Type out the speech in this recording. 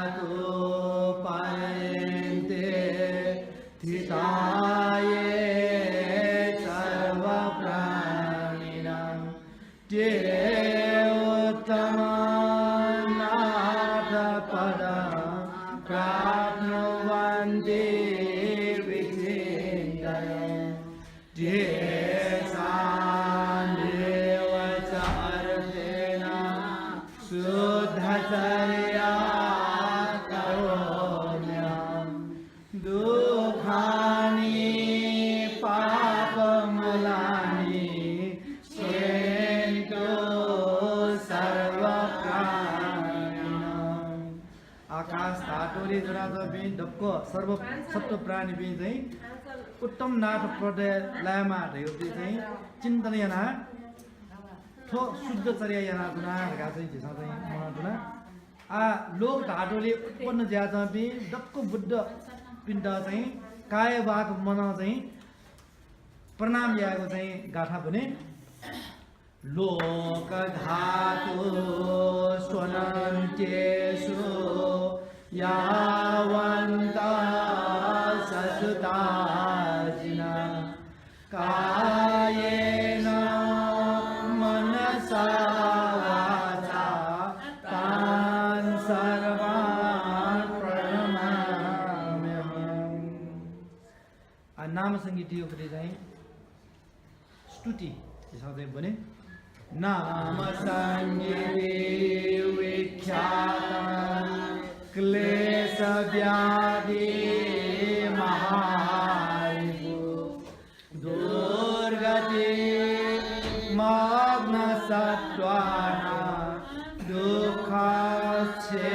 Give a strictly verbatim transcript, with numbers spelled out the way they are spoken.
आकाशधातोः परेन्ते थिता ये सर्वप्राणिनः ते उत्तमं नाथ पदं प्राप्नुवन्ति विचिन्तयेत्। तेषामेव च अर्थेन शुद्धचर्या करोम्यहम्। दुःखानि पापमूलानि क्षयेन्दु सर्वप्राणिनः। आकाश धातुले ज्वनाच्वंपिं दक्व सर्व सत्त्व प्राणीपिं चाहिँ उत्तम नाथ पदय् लायेमा धयागु चाहिँ चिन्तन यानाः थ्व शुद्ध चर्या यानाच्वना धकाः चाहिँ झीसं चाहिँ मनं च्वना। आ, लोक धातुले उत्पन्न जुयाच्वंपिं दक्व बुद्धपिन्त चाहिँ काय वाक मनं चाहिँ प्रणाम यायेगु चाहिँ गाथा ब्वने। लोकधातुस्वनन्त्येषु यावन्तः ससुता जिनः। कायेन मनसा वाचा तान् सर्वान् प्रणमाम्यहम्। आ, नाम संगीतियो पति चाहिँ स्तुति झीसं चाहिँ ब्वने। नाम संगीति विख्यात क्लेश व्याधि महारिपु दुर्गति मग्न सत्त्वानां दुःख क्षे